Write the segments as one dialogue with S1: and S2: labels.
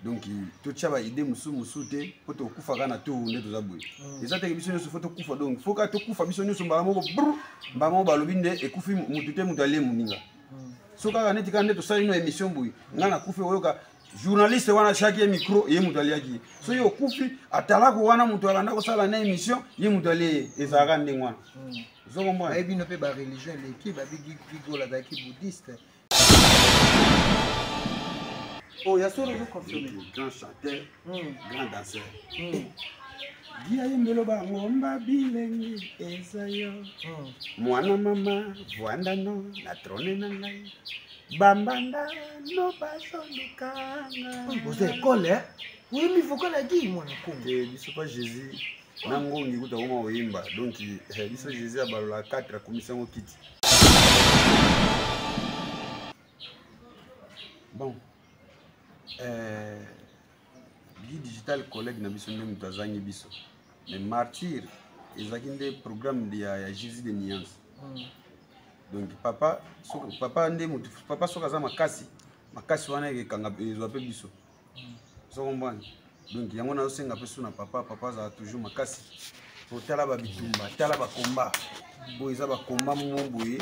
S1: Donc totya baide mosusu mosusu te mpo tokufa kaka na tour nde toza boye. Eza teke biso nyonso fo tokufa, donc fo kaka tokufa biso nyonso mbala moko bru mbala moko. Balobi nde ekufi motu te, moto alie moninga. So kaka neti kaka nde tosali no émission boye, ngai nakufi, oyoka journaliste wana atiaki ye micro, ye moto aliaki ye. Soki okufi, atalako wana moto abanda kosala na émission, ye moto alie ye. Ezalaka ndenge wana, ozokomona.
S2: Bayebi no mpe bareligion eleki, babi Gigola azalaki bouddhiste. Oh, ya solo ozo confirmer.
S1: Grand chanteur, grand danseur. Guy ayembelo bangomba bilengi eza yo. Mwana mama vwanda no na trone na ngai. Bambanda no bazolukanga.
S2: Boza ekole, eh? Oyembi vocal ya Guy mwana Kongo.
S1: Te biso pa Jésus na ngongi kuta koma koyemba, donc biso Jésus abalola 4 akomisi yango kiti. Bon, Guy Digital, collègue na biso nde moto azangi biso, mais martyr ezalaki nde programme ya Jésus de nuance. Donc papa so, papa nde moto, papa soki aza makasi makasi wana ekanga ezwa mpe biso, ozo comprendre. Donc yango nazosenga mpe so na papa, papa azala toujours makasi po tala babitumba, tala bakomba oyo eza bakomba mo boye,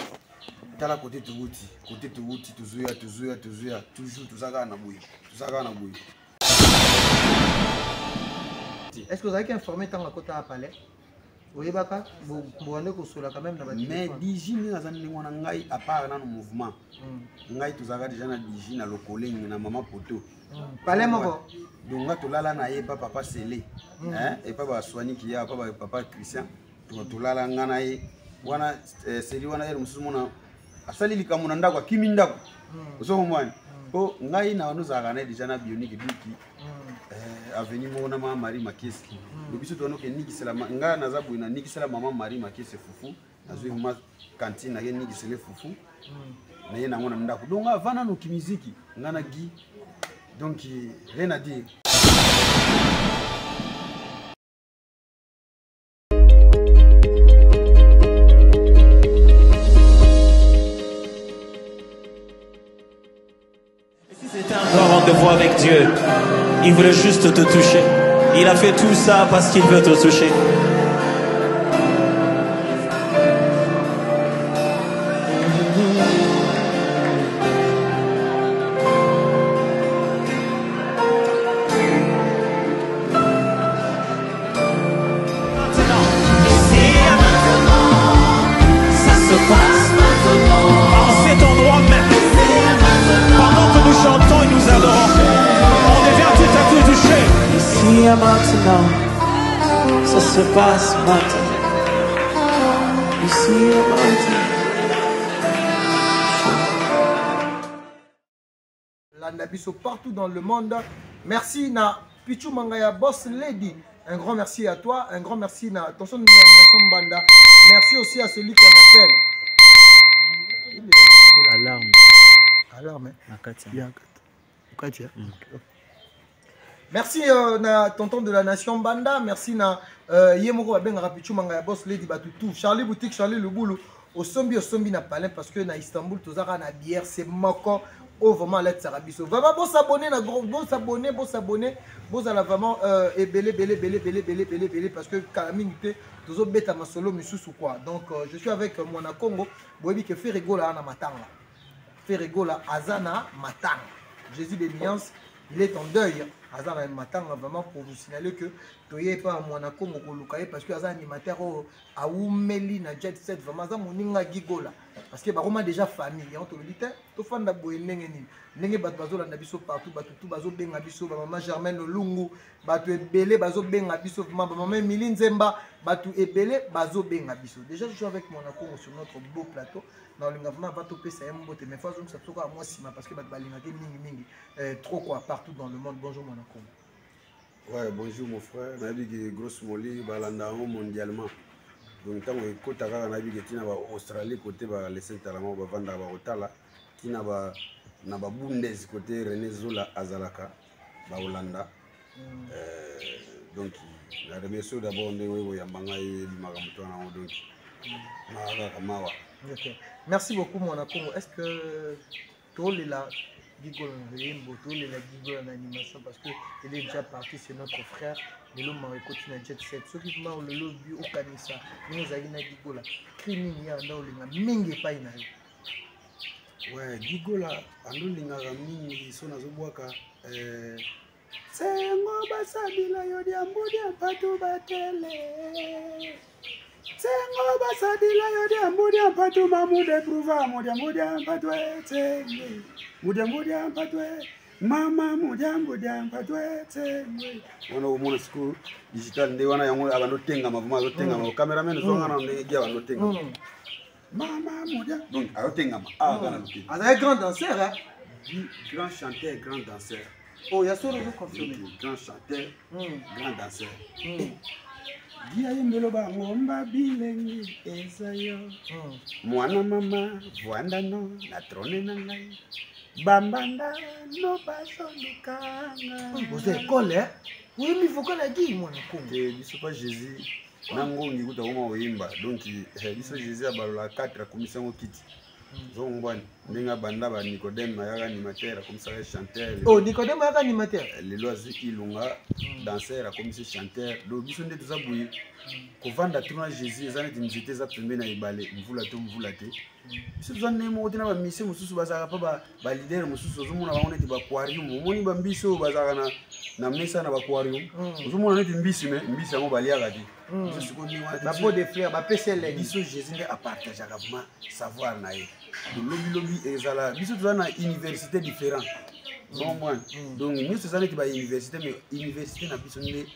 S1: tala kote towuti, kote towuti, tozoya, tozoya, tozoya toujours, toza kaka na boye, toza kaka na boye.
S2: Est-ce que ozalaki informé ntango akota ya palais? Oyebaka bobande kosola quand même na
S1: Mais digi ndenge aza ndenge wana, ngai à part nano mouvement, ngai tozalaka déjà na digi na lokolenge na mama poto.
S2: Palais moko.
S1: Donc nga tolala na ye epa papa Sele, epa baswaniki ya epa papa Christian, tolala nga na ye wana. Seli wana yere mosusu mona asali likambo na ndako, akimi ndako, ozokomwani mpo ngai na wana ozalaka na ye déjà na bionike biki avenue moko na mama Marie Makesi. Do biso towana oke nikisela, ngai naza boye, nanikisela mama Marie Makesi fufu, nazwi ma cantine nake nikisele fufu na ye nango na ndako. Donc avant nanoki miziki ngai na Guy, donc rien à dire.
S3: Et si c'était un grand rendez-vous avec Dieu, il voulait juste te toucher. Il a fait tout ça parce qu'il veut te toucher. Maintenant, ici et maintenant, ça se passe maintenant. En cet endroit même, pendant que nous chantons et nous adorons, on devient tout à coup touché. Ici et maintenant, ça se passe maintenant. Ici et maintenant.
S2: Landa biso partout dans le monde. Merci na Pichu Mangaya, Boss Lady. Un grand merci à toi. Un grand merci na Attention Nation Mbanda. Merci aussi à celui qu'on appelle.
S4: Alarme.
S2: Alarme.
S4: Na kati.
S2: Ya kati. Merci na tonton de la nation Banda, merci na ye moko babengaka Pichu Mangaya Boss Lady Batutu, Charlie Boutique, Charlie Lubulu, osombi osombi na palais parce que na Istanbul tozaka na bière c'est moko oyo vraiment alatisaka biso. Vraiment bosabonner na gros, bosabonner, bosabonner, bozala vraiment ebele ebele ebele ebele ebele ebele ebele parce que kala mingi te tozobeta masolo misusu quoi. Donc je suis avec Mwana Congo, boyebi ke Ferre Gola na matanga. Ferre Gola aza na matanga. Jésus de nuance, il est en deuil. Aza na matanga, vraiment pour vous signaler que toye pa Mwana Congo koluka ye parce que aza animateur oyo awumeli na jet set, vraiment aza moninga Guy Gola parce que bakoma déjà famille. Yango tolobi te tofanda boye ndenge nini, ndenge bato bazolanda biso partout, bato tu bazobenga biso, bamama Germaine Olungu, bato ebele bazobenga biso vraiment, bamama Emilie Nzemba, bato ebele bazobenga biso. Déjà je suis avec Mwana Congo sur notre beau plateau. Na olinga vraiment va topesa ye mbote, mais faut azongisa biso kaka mwa nsima parce que bato balingaki mingi mingi trop quoi partout dans le monde. Bonjour Mwana Congo.
S1: Ouais, bonjour mon frère. Nayebi ke grosse moli balanda yango mondialement. Donc ntango ekota kaka nayebi ke ntina ba Australie côté ba Lesen Talama bavandaka bakotala, ntina ba na ba Bundes côté René Zola azalaka bakolanda. Donc na remercie d'abord ndenge oyo koyamba ngai ebimaka moto wana yango, donc mawa kaka mawa.
S2: Ok. Merci beaucoup Mwana Congo. Est-ce que tolela Gigola na loyembo, tolela Gigola na animation parce que il est déjà parti, c'est notre frère. Lelo mawa ekoti na Jet Set. Soki vraiment lelo bi okanisa ndenge ozalaki na Gigola, cri nini ya anda olinga mingi epai na yo?
S1: Ouais, Gigola andolingaka mingi so nazobwaka Sengo basabila yo diambu dia mpatu batele. Sengo basabila yo diambu dia mpatu mamu de prouva mudiambu dia mpatu tsenge. Mudiambu dia mpatu mama mudiambu dia mpatu tsenge. Wana omona sikoyo digital nde wana yango abando tengama vraiment azotengama. Cameraman ozonga na ndenge gia abando tengama. Mama mudia donc azotengama awa kaka na lokili.
S2: Azali grand danseur hein?
S1: Grand chanteur, grand danseur.
S2: Oh, ya solo ozo confirmer.
S1: Grand chanteur, grand danseur. Gia yembelo bangomba bilengi eza yo. Mwana mama vwandano na trone na ngai. Bambanda no bazolukanga.
S2: Boza école hein? Oyembi vocal ya Guy mwana Kongo.
S1: Te biso pa Jésus na ngongi kuta koma koyemba donc biso Jésus abalola 4 akomisi yango kiti. Zongwani ndenge abanda ba Nicodème ayaka animateur akomisaka chanteur.
S2: Oh, Nicodème ayaka animateur.
S1: Lelo azwi Ilunga danseur akomisi chanteur. Donc biso nde toza boye kovanda tro na Jésus eza neti nzete eza pembeni na ebale mvula to mvula te. Biso toza ndenge moko te na bamisie mosusu bazalaka mpa baleader mosusu ozomona bango neti baaquarium. Omoni bambisi oyo bazalaka na mesa na baaquarium, ozomona neti mbisi me mbisi yango baliaka te. Biso sikoyo ndenge wana te.
S2: Bapo de fleur bapesi elengi.
S1: Biso Jésus nde apartageaka vraiment savoir na ye. Lobi lobi ezala biso toza na université différent, ozomona. Donc nyonso eza neti bauniversité, mais université na biso nde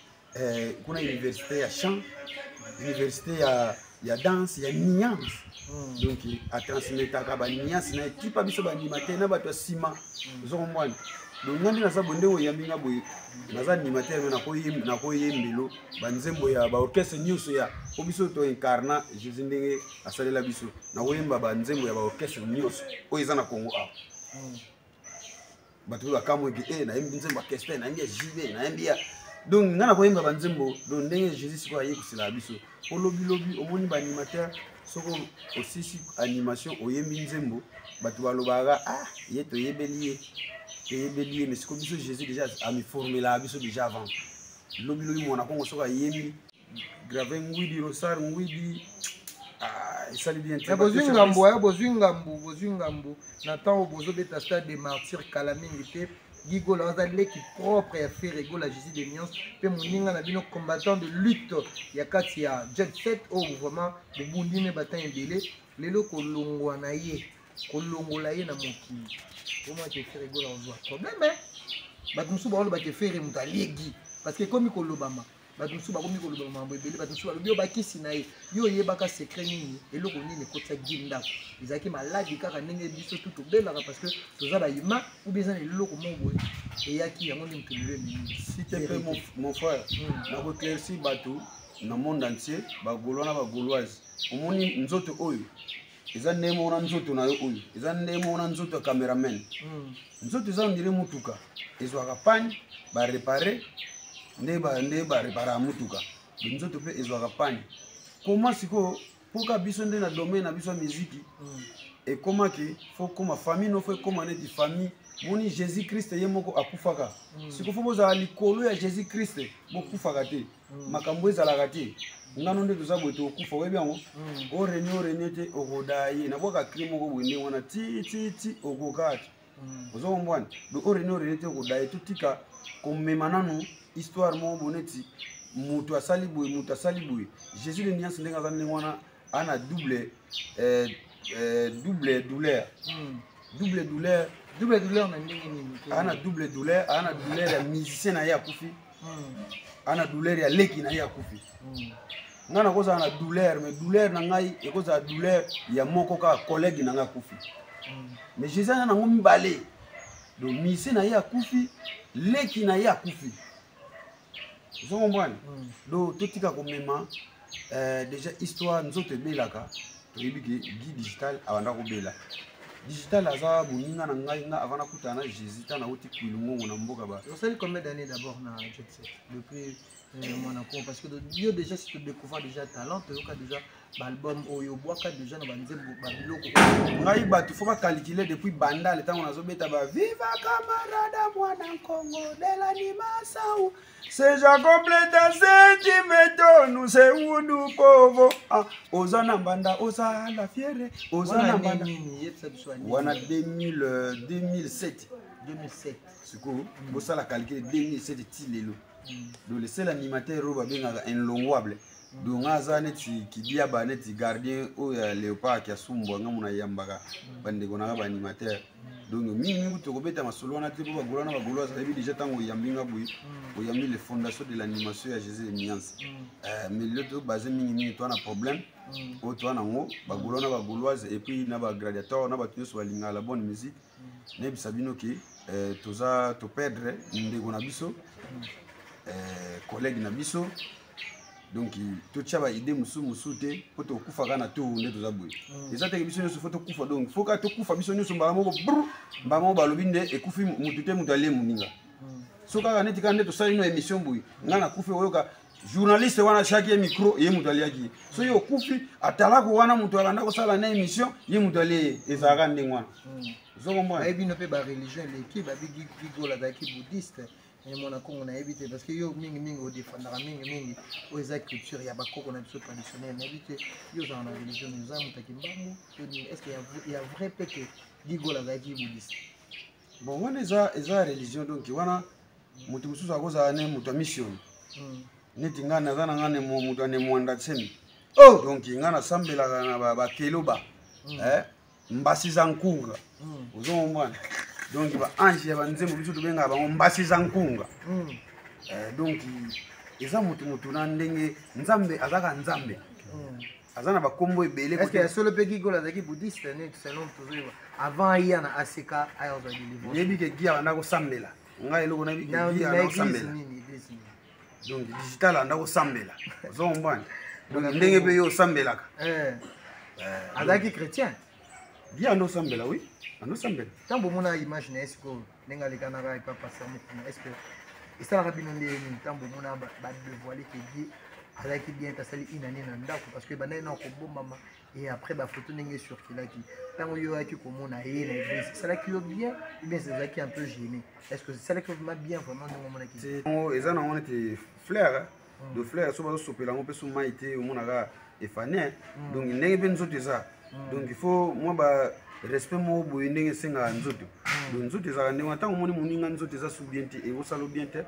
S1: kuna université ya chant, université ya danse, ya nuance. Donc atransmetaka banuance na ekipa biso baanimateur na bato ya nsima, ozokomwana. Donc nga nde naza boye, ndenge oyambi nga boye, naza animateur me nakoyembelo banzembo ya baorchestre nyonso ya po biso toincarna Jésus ndenge asalela biso. Nakoyemba banzembo ya baorchestre nyonso oyo eza na Congo awa. Bato mpe bakamweki e nayembi nzembo ya Kester, nayembi ya JB, nayembi ya, donc nga nakoyemba banzembo. Donc ndenge Jésus sikoyo aye koselaka biso po lobilobi omoni baanimateur, soki osisi animation oyembi nzembo, bato balobaka: "Ah, ye toyebeli ye, toyebeli ye." Mais sikoyo biso Jésus déjà amiformelaka biso déjà avant. Lobilobi mwana Kongo soki ayembi grave ngwidi rosar ngwidi, esali bien te.
S2: Bozwi ngambo ya bozwi ngambo, bozwi ngambo na ntango bozobeta Stade de Martyr kala mingi te. Gigola aza leki propre ya Ferre Gola, Jésus de Nuance mpe moninga na bino, combattant de lutte ya kati ya Jet Set oyo vraiment bobundi ne batan ebele. Lelo kolongwa na ye, kolongola ye na mokili, omaki Ferre Gola ozwa problème. Bato mosusu baolobaka Ferre moto aliegi parce que ekomi kolobama. Bato mosusu bakomi koloba makambo ebele. Bato mosusu balobi oyo bakisi na ye. Yo oyebaka secret nini? Eloko nini ekotisa Gi ndako? Ezalaki maladi kaka ndenge biso tu tobelaka parce que toza bahumain, ou bien eza na eloko moko boye eyaki yango nde moto lelo ememi?
S1: S'il te plaît, mon frère, nakoéclaircir bato na monde entier, bagaulois na bagauloise. Omoni nzoto oyo eza ndenge moko na nzoto na yo oyo eza ndenge moko na nzoto ya cameraman. Nzoto eza on dirait motuka, ezwaka panne, barepare nde bareparaka motuka. Nzoto mpe ezwaka panne. Koma sikoyo mpoka biso nde na domaine na biso ya miziki ekomaki fo koma famille no fo ekóma neti famille. Moni Jésus Christ ye moko akufaka. Sikoyo fo bozala likolo ya Jésus Christ, bokufaka te. Makambo ezalaka te ngano nde toza boye, tokokufa, oyebi yango. Orenie orenie te, okoda ye nabwaka cri moko boye ndenge wana ti ti ti okoka te, oza kombwana. Donc orenie orenie te, okoda ye. Totika komema nanu histoire moko boye neti moto asali boye, moto asali boye. Jésus de Nuance ndenge aza ndenge wana, ana double douleur, double douleur.
S2: Double douleur na ndenge nini?
S1: Ana double douleur, ana douleur ya musicien na ye akufi, ana douleur ya leki na ye akufi. Ngai nakozala na douleur, mais douleur na ngai ekozala douleur ya moko kaka, collègue na ngai akufi. Mais Jésus aza nango mibale. Donc musicien na ye akufi, leki na ye akufi, ozo comprendre. Donc totika komema déjà histoire. Nzoto ebelaka, toyebi ke Guy Digital abanda kobela. Digital aza moninga na ngai. Nga avant nakutana na Jésus, ntango nauti Kwilungongo na mboka ba
S2: Osali combien d'années d'abord na Jet Set depuis Monaco? Parce que yo déjà, si tu découvres déjà talent, toyoka déjà. Baalbum oyo obwaka déjà na banzembo, babiloko.
S1: Ngai bato fo bacalcule depuis Bandale, ntango nazobeta ba "Viva camarada mwana Nkongo de l'animação seja completa sentimento no segundo povo". Ah, oza na mbanda, ozala fier, oza na mbanda.
S2: Nini? Yebisa biso année.
S1: Wana 2000, 2007.
S2: 2007.
S1: Sikoyo bosala calcul, 2007 ti lelo. Donc le seul animateur oyo babengaka inlongwable, donc nga aza neti kidiaba, neti gardien oyo ya léopard ya sumbwa. Nga mona yambaka bandeko nanga baanimateur. Donc mingimingi kutu tokobeta masolo wana te, mpo bagolo wana, bagolo azayebi déjà. Ntango oyambi nga boye, oyambi le fondation de l'animation ya Jésus de Nuance. Mais lelo tobase mingimingi, toa na problème oyo toa nango, bagolo na bagauloise et puis na bagladiator na bato nyonso balingaka la bonne musique. Nayebisa bino ke toza toperdre ndeko na biso, collègue na biso. Donc totia baidée mosusu mosusu te, mpo tokufaka na tour nde toza boye. Eza teke biso nyonso fo tokufa. Donc fo kaka tokufa biso nyonso mbala moko bru, mbala moko balobi nde ekufi motu te, moto alie moninga. So kaka neti kaka nde tosali no émission boye, ngai nakufi, oyoka journaliste wana atiaki ye micro, ye moto aliaki ye. So ye okufi, atalako wana moto abanda kosala na émission, ye moto alie ye. Ezalaka ndenge wana, ozokomona.
S2: Bayebi no mpe bareligion eleki, babi Gigola azalaki bouddhiste. Me mwana Kongo, nayebi te, parce que yo mingimingi odefendaka mingimingi oyo eza culture ya bakoko na biso traditionnel. Nayebi te, yo ozala na religion nini? Oza moto akimbangu to nini? Est ce que ya vrai mpe ke Gigola azalaki bouddhiste?
S1: Bon, wana eza religion. Donc wana moto mosusu akozala ne moto ya mission neti ngai. Naza na ngai moto ya Nemwanda Nsemi.
S2: Oh!
S1: Donc ngai nasambelaka na bakeloba, mbasi za nkunga. Ozomona, donc baange ya banzembo, biso tobengaka bango mbasi za nkunga. Donc eza motu na ndenge Nzambe azaka, Nzambe aza na bakombo ebele.
S2: Est ce que ya solo mpe Gigola azalaki bouddhiste, neti selon tozoyeba avant aya na ACK, aya kozwa délivrance?
S1: Nayebi ke Gi abanda kosambela. Ngai eloko nayebi ke Gi
S2: na
S1: abanda
S2: église
S1: kosambela.
S2: Nini, église nini?
S1: Donc digital anda kosambela, ozokombwana. Donc ndenge mpe yo osambelaka.
S2: Azalaki chrétien?
S1: Gi anda osambela, oui, anda osambela.
S2: Ntango bomona image na ye sikoyo, ndenge alekanaka epa pasteur Mokuna, est ce que esalaka bino nde nini ntango bomona badévoile ke Gi azalaki bien te, asali une année na ndako? Parce que bandaki na kobombama et après bafoto ndenge ecirculaki, ntango yo oyaki komona ye na église, esalaki yo bien ou bien ezalaki un peu gêné? Est ce que esalaki vraiment bien, vraiment, ndenge omonaki?
S1: Yango eza nango neti fleur de fleur, so bazosopela yango mpe so mai te, omonaka efane. Donc ndenge mpe nzoto eza, donc il faut mwa ba respect moko boye ndenge esengaka nzoto. Donc nzoto ezalaka ndenge wana. Ntango omoni moninga nzoto eza su bien te, ekosala bien te.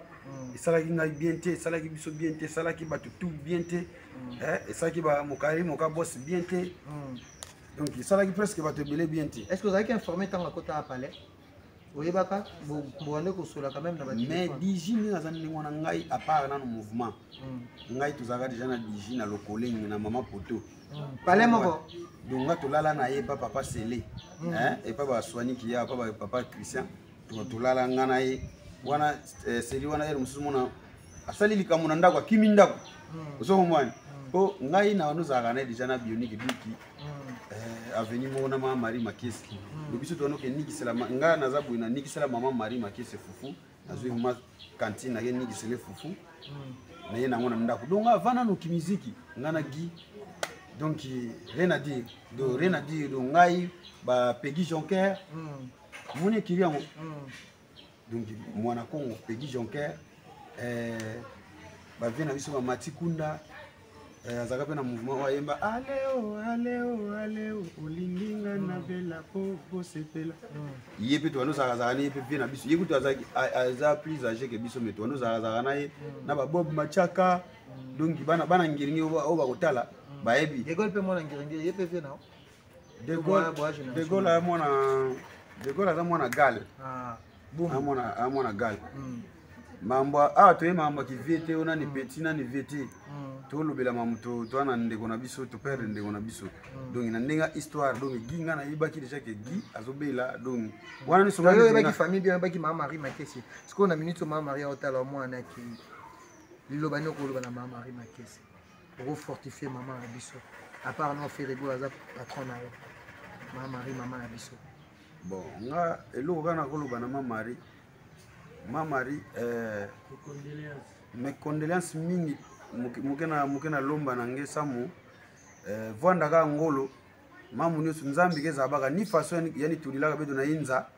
S1: Esalaki ngai bien te, esalaki biso bien te, esalaki bato tout bien te, esalaki bamokali moka bos bien te. Donc esalaki presque bato ebele bien te.
S2: Est ce que ozalaki informé ntango akotaka palais? Oyebaka, bobande kosolaka même na
S1: Mais
S2: batelefone?
S1: Digi ndenge aza ndenge wana, ngai à part nano mouvement, ngai tozalaka déjà na Digi na lokolenge na mama poto.
S2: Palais moko?
S1: Donc nga tolala na ye epa papa Sele, epa baswaniki ya epa papa Christian. Tolala nga na ye wana, seli wana ye mosusu mona asali likambo na ndako, akimi ndako. Ozokomwana, mpo ngai na wana ozalaka na ye déjà na Bionike Biki, avenue moko na mama Marie Makesi. Donc biso towana oke nikisela ngai naza boye, na nikisela mama Marie Makesi fufu. Nazwi ma cantine, nake nikisele fufu na ye nango na ndako. Donc avant nanoki miziki, ngai na Gi, donc rien à dire, donc rien à dire. Donc ngai bapegi Jonker, moni ekili yango. Donc mwana Kongo Pegi Jonker, bavie na biso bamati kunda, azalaka mpe na mouvement oyo ayemba "Aleo aleo aleo olingi nga na bela po bosepela". Ye mpe tobanda ozalaka na ye mpe vie na biso. Ye kutu aza plus âgé ke biso, mais tobanda ozalaka na ye na babob Machaka. Donc bana Ngiringi oyo bakotala bayebi.
S2: De Gaulle mpe mwana Ngiringiri, ye mpe vie na
S1: De Gaulle aza mwana, De Gaulle aza mwana gale, aza mwana gale. Mambo awa toye mambo ya kivie te, oyo nani petit nani vie te. Tolobela mambo toa na ndeko na biso, toperdre ndeko na biso. Donc na ndenge ya histoire, donc Gi, ngai nayebaki déjà ke Gi azobela. Donc wana nyonso
S2: Yo oyebaki famille bien, oyebaki mama Marie Makesi. Sikoyo na minute oyo mama Marie aotala mwana akei, liloba nini okoloba na mama Marie Makesi okofortifie mama na biso, à part no Ferego aza patron na yo, mama Marie, mama na biso?
S1: Bon, nga eloko kaka nakoloba na mama Marie, ma Marie, mes condoléances mingi. Moke na moke na lomba na nge samu. Vwanda kaka ngolo mamu nyonso nzambe ke ezala baka ni façon yani tulilaka beto na inza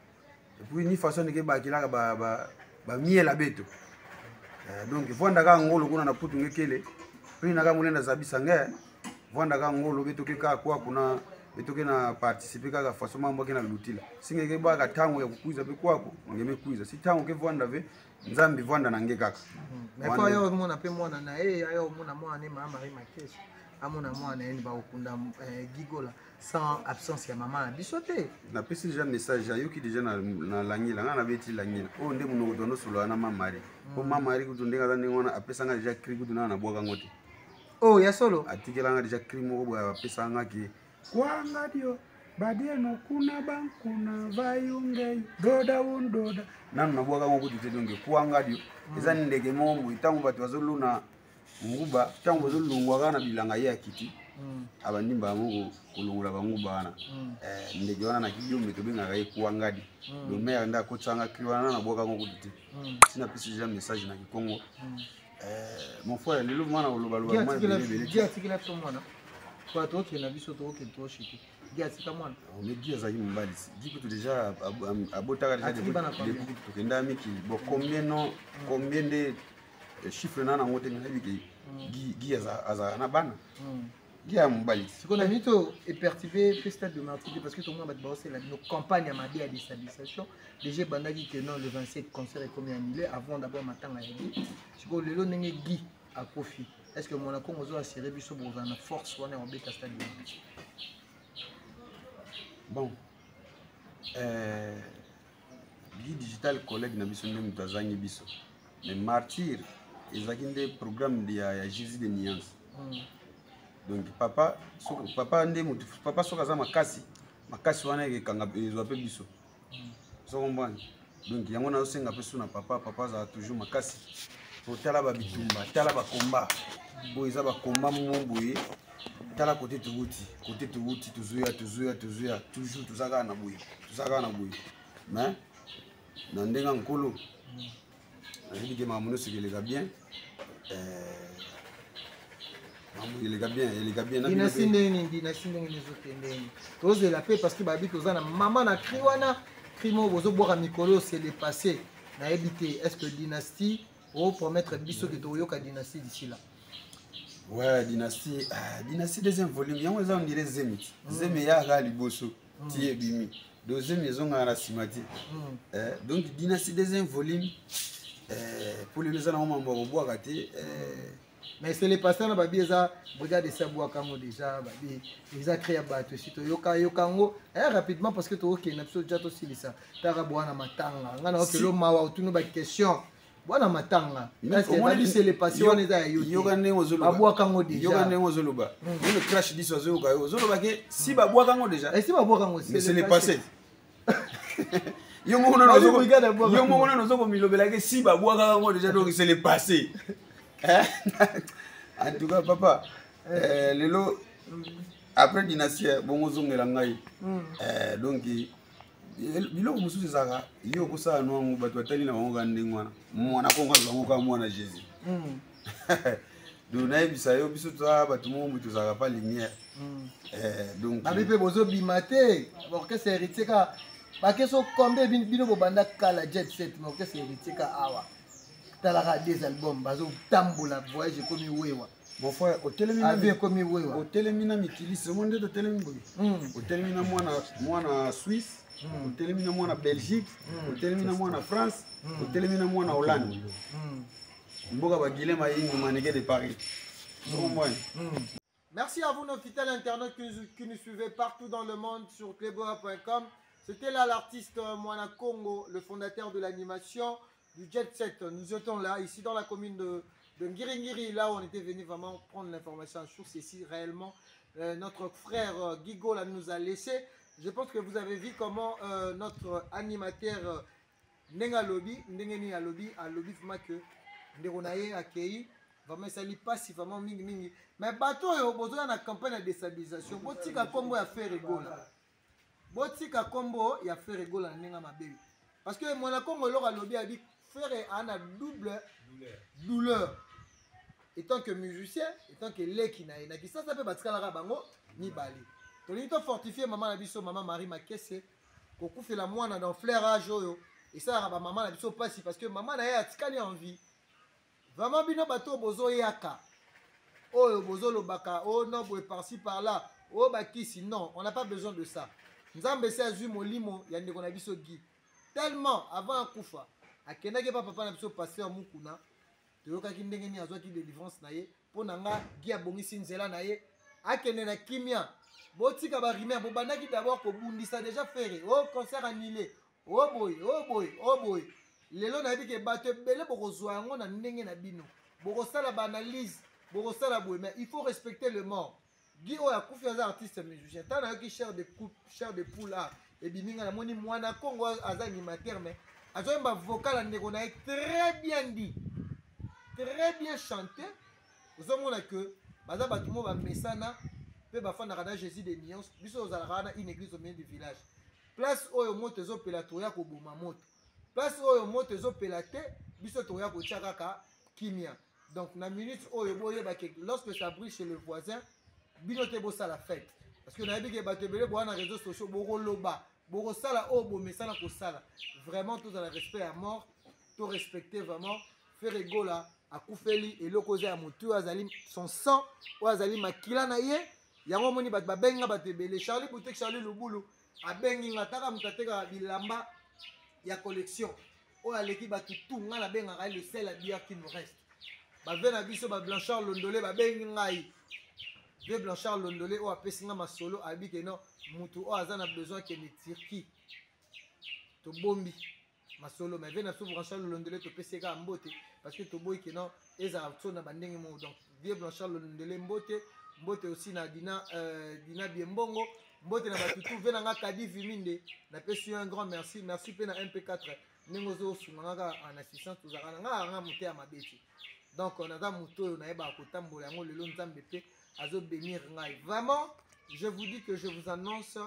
S1: et puis ni façon ke bakilaka ba ba ba miela beto. Donc vwanda kaka ngolo kuna na putu ngekele puis na kaka molenda zabisa nge vwanda kaka ngolo beto ke kaka kwa kuna beto ke na participer kaka façon mambo ke na lutila singe ke baka tango ya kukuiza pe kwako ngeme kuiza si tango ke vwanda ve nzambe vwanda na nge kaka.
S2: Mais kwa yo mona pe mwana na ye ayo mona mwana ne mama Marie Makesho amona mwana ye bakokunda Gigola sans absence ya mama na biso te.
S1: Napesi déjà message ayoki déjà na langila nga nabeti langila oyo nde monoko tonosolola na mama Marie po mama Marie kutu ndenge aza ndenge wana apesanga déjà cri kutu nana nabwaka ngo te.
S2: Oh ya solo
S1: atikelanga déjà cri moko boye apesanga ke kwanga dio badieno kuna bankuna vayungei doda undoda nanu nabwaka ngo kutu te. Donc kwanga dio eza ndeke moko boye ntango bato bazolona nguba ntango bazolongwa kaka na bilanga ye akiti abandimba yango kolongola banguba wana ndeke wana na kiyombe tobengaka ye kwangadi. Le maire nde akotisanga cri wana nabwaka ngo kutu te. Si napesi déjà message na kikongo mon frère lelo mwana kolobaloba mwa ebele ebele.
S2: Gi atikela biso mwana kwa tokende na biso tokokende toshite. Gi atika mwana.
S1: Mais Gi azalaki mobali Gi kutu déjà abotaka déjà depuis tokenda mikili bon combien non combien nde chiffre na nango te nayebi ke Gi azalaka na bana Gi ya mobali.
S2: Sikoyo na minute oyo eperturbe mpe stade de martyr parce que tomona bato baosela bino campagne ya mabe ya déstabilisation déjà ebandaki ke non, le 27 concert ekomi annulé avant d'abord matanga ya Gi. Sikoyo lelo ndenge Gi akufi, est ce que Mwana Kongo ozo assurer biso bokozala na force wana ya kobeta stade de martyr?
S1: Bon, Gi Digital collègue na biso nde moto azangi biso, mais martyr ezalaki nde programme ya Jésus de Nuance. Donc papa papa nde moto papa soki aza makasi makasi wana ekekanga ezwa mpe biso ozo comprendre. Donc yango nazosenga mpe so na papa papa azala toujours makasi po tala babitumba tala bakomba oyo eza bakomba mo boye tala kote towuti kote towuti tozoya tozoya tozoya toujours toza kaka na boye toza kaka na boye mais na ndenge ya nkolo nayebi ke makambo nyonso eleka bien, makambo eleka bien eleka bien.
S2: Dynastie ndenge nini? Dynastie ndenge nini ezokende nini? Tozela mpe parce que bayebi toza na mama na cri wana cri moko bozobwaka mikolo c'est le passé. Nayebi te est ce que dynastie opromettre biso ke tokoyoka dynastie d'ici là?
S1: Ouais, dynastie, ah, dynastie deuxième volume yango eza ondire zemi zemi eyaka liboso ti ebimi deuxième ezongaka na nsima te. Donc dynastie deuxième volume po lelo eza nango mambo ya kobwaka te.
S2: Mais c'est le passé na babi eza brigade esi abwaka yango déjà babi eza cré ya bato esi toyoka yoka yango rapidement parce que tokokende na biso ja tosilisa taka bwana matanga nga na okelo mawa otuni baquestion bwana matanga babi c'est le passé wana eza ya yo.
S1: Yoka ndenge ozoloba.
S2: Babwaka yango déjà.
S1: Yoka ndenge ozoloba nino crash diso azoyoka yo ozoloba ke si babwaka yango déjà.
S2: Esi babwaka yango.
S1: Mais c'est le passé. Yo moko nano ozokomilobelaki si babwaka yango déjà, donc c'est le passé. En tout cas papa, lelo après dynastie bongo ozongela ngai. Donc biloko mosusu ezalaka yo okosala no yango bato batali na bango kaka ndenge wana mwana Kongo azwa yango kaka mwana Jésus. Donc nayebisa yo biso toza bato moko boye tozalaka pa lumière. Donc
S2: babi mpe bozobima te orchestre Héritier kaka bakeso combien bino bobanda kala jet set mais orchestre Héritier ka awa talaka des albums bazotambola voyage ekomi wewa.
S1: Mon frère otelemi.
S2: Avion ekomi wewa.
S1: Otelemi na mikili somo nde totelemi boye otelemi na mwana mwana Suisse otelemi na mwana Belgique otelemi na mwana France otelemi na mwana Hollande mboka bagile mayingu maneke de Paris okomwani.
S2: Merci à vous, nos fidèles internautes qui nous suivez partout dans le monde sur cleboa.com. C'était là l'artiste Mwana Congo, le fondateur de l'animation du Jet Set. Nous étions là, ici dans la commune de Ngiringiri, là où on était venu vraiment prendre l'information sur ceci réellement. Notre frère Guigo là nous a laissé. Je pense que vous avez vu comment notre animateur Nenga Lobby, Ndenge Alobi, alobi vraiment que ndeko na ye akei vraiment esali mpasi vraiment mingi mingi. Mais bato oyo bozoya na campagne ya déstabilisation, botika nkombo ya Ferre Gola, botika nkombo ya Ferre Gola na ndenge mabe parce que Mwana Kongo eloko alobi abi Ferre aa na double douleur. Etant que musicien, etant que leki na ye na Kisasa mpe batikalaka bango mibale. Tolingi tofortifie mama na biso, mama Marie Makese. Kokufela mwana dans fleur age oyo esalaka bamama na biso mpasi, parce que mama na ye atikali en vie. Vraiment, bino bato oyo bozoyaka, oyo bozolobaka, oh non, boye par-ci par-là, oyo bakisi, non, on n'a pas besoin de ça. Nzambe esi azwi molimo ya ndeko na biso Guy. Tellement avant akufa akendaki epa papa na biso pasteur Mukuna, toyokaki ndenge nini azwaki délivrance na ye. Mpo na nga, Guy abongisi nzela na ye, akende na kimia. Botika barumeur. Bobandaki d'abord kobundisa déjà Ferre, o concert annulé, o boye, o boye, o boye. Lelo nayebi ke bato ebele bokozwa yango na ndenge na bino, bokosala baanalyse, bokosala boye, mais il faut respecter le mort. Guy oyo akufi aza artiste musicien. Ntango nayoki chair de coupe, chair de poule a ebimi nga, namoni mwana Kongo aza animateur, mais azoyemba vocal ya ndeko na ye, très bien dit, très bien chanté. Ozomona ke baza bato mo bamesana mpe bafandaka na Jésus de nuance. Biso ozalaka wana, une église au milieu du village. Place oyo moto ezopela, toya koboma moto. Place oyo moto ezopela te, biso toya kotia kaka kimia. Donc na minute oyo, boyeba ke lorsque ça brille chez le voisin, bino te bosala fête, parce que nayebi ke bato ebele boya na réseaux sociaux, bokoloba, bokosala oyo bomesana kosala. Vraiment, tozala respect ya mort, to respecter vraiment Ferre Gola. Akufeli eloko eza ya motu oyo azali son sang, oyo azali makila na ye. Yango omoni bato babengi nga, bato ebele, Charlie Boutique, Charlie Lubulu abengi nga, taka moto atekaka bilamba ya collection oyo aleki bato tu. Nga nabengaka ye le seul habilleur qui nous reste. Bave na biso bablanchard Londole babengi ngai, ve Blanchard Londole oyo apesi nga masolo, ayebi ke non, motu oyo aza na besoin akende Turquie. Tobombi masolo, mais ve na biso Blanchard Londole, topesi ye kaka mbote, parce que toboyi ke non, ezala so na bandenge moko. Donc vie Blanchard Londole, mbote, mbote aussi na Dina, Dina Biembongo, mbote na bato tu. Ve na nga Kadi Viminde, napesi yo un grand merci. Merci mpe na MP4, ndenge ozosunga nga kaka en assistance. Tozalaka na nga, nga mote ya mabe te. Donc naza moto oyo nayebaka kotambola yango. Lelo Nzambe mpe azobénir ngai. Vraiment, je vous dis que je vous annonce,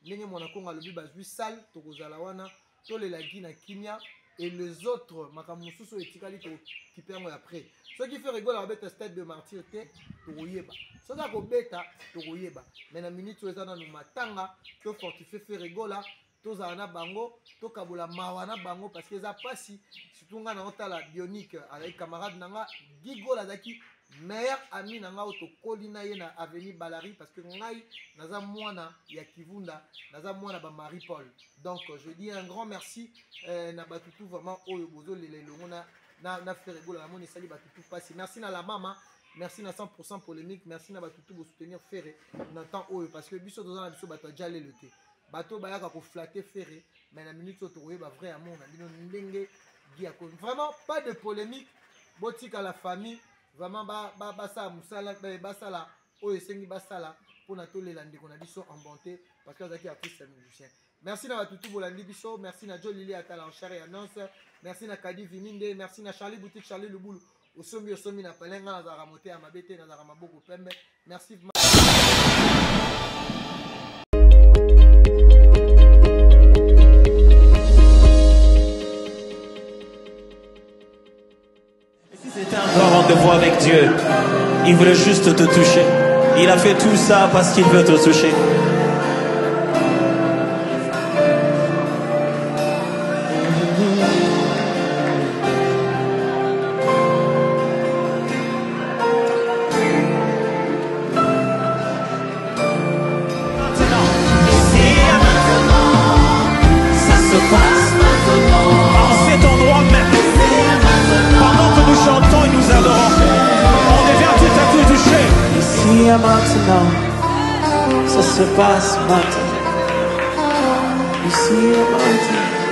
S2: ndenge mwana Kongo alobi, bazwi salle, tokozala wana, tolela Guy na kimia. Et les autres makambo mosusu oyo etikali, tokipe yango après. Soki Ferre Gola abeta stade de Martyr te, tokoyeba. Soki akobeta, tokoyeba. Mais na minute oyo eza nanu matanga. Tofortifie Ferre Gola, tozala na bango, tokabola mawa na bango, parce que eza mpasi. Surtout ngai naotala Bionique, azalaki camarade na nga. Guy Gola azalaki meilleur ami na nga oyo tokoli na ye na avenue Balari, parce que ngai naza mwana ya Kivunda, naza mwana ba Marie Paul. Donc je dis un grand merci na bato tu vraiment oyo bozolela elongo na Ferre Gola. Namoni esali bato tu mpasi. Merci na la mama, merci na 100% polémique, merci na bato tu bosoutenir Ferre na temps oyo, parce que biso toza na biso bato ya jalelo te, bato bayaka koflatter Ferre. Mais na minute oyo tokoyeba vrai amour na bino ndenge Guy akomi. Vraiment, pas de polémique. Botika la famille vraiment basala mosala, basala oyo esengi basala mpona tolela ndeko na biso en bonté, parce que azalaki artiste ya musicien. Merci na bato tu bolandi biso. Merci na Jo Lili Atala en chair et annonce, merci na Kadi Viminde, merci na Charlie Boutique, Charlie Lubulu, osombi, osombi na palin. Nga nazalaka mote ya mabe te, nazalaka maboko pembe. Merci.
S3: Et si c'était un grand rendez-vous avec Dieu, il voulait juste te toucher. Il a fait tout ça parce qu'il veut te toucher. Maintenant, ici et maintenant, ça se passe maintenant. En cet endroit même, pendant que nous chantons et nous adorons, on devient tout à coup touché. Ici et maintenant, ça se passe maintenant. Ici et maintenant.